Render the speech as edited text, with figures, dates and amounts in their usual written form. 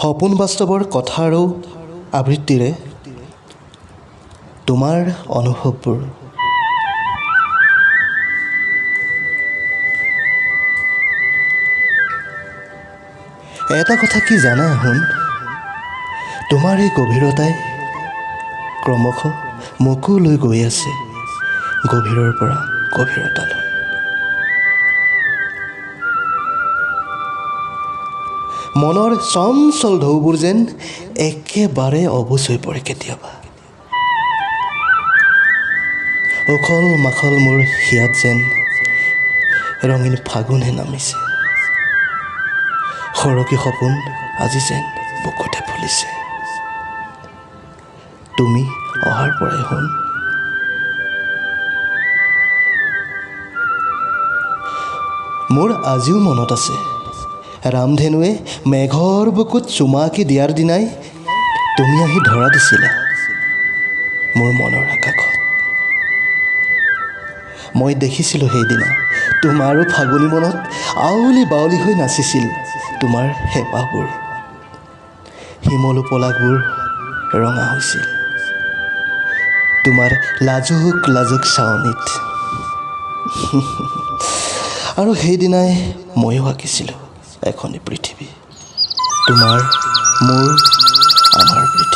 সপোন বাস্তৱৰ কথা আৰু আবৃত্তিৰে তোমাৰ অনুভৱবোৰ। এটা কথা কি জানা সোণ, তোমাৰ এই গভীৰতাই ক্ৰমশঃ মোকো লৈ গৈ আছে গভীৰৰ পৰা গভীৰতালৈ। মনৰ চঞ্চল ঢৌবোৰ যেন একেবাৰে অবুজ হৈ পৰে কেতিয়াবা। উখল মাখল মোৰ হিয়াত যেন ৰঙীন ফাগুনহে নামিছে। সৰকী সপোন আজি যেন বুকুতে ফুলিছে তুমি অহাৰ পৰাই সোণ। মোৰ আজিও মনত আছে, ৰামধেনুৱে মেঘৰ বুকুত চুমাকি দিয়াৰ দিনাই তুমি আহি ধৰা দিছিলা মোৰ মনৰ আকাশত। মই দেখিছিলোঁ সেইদিনা তোমাৰো ফাগুনী মনত আউলি বাউলি হৈ নাচিছিল তোমাৰ হেঁপাহবোৰ। শিমলু পলাশবোৰ ৰঙা হৈছিল তোমাৰ লাজুক লাজুক চাৱনিত। আৰু সেইদিনাই ময়ো আঁকিছিলোঁ এখনি পৃথিৱী, তোমাৰ মোৰ আমাৰ পৃথিৱী।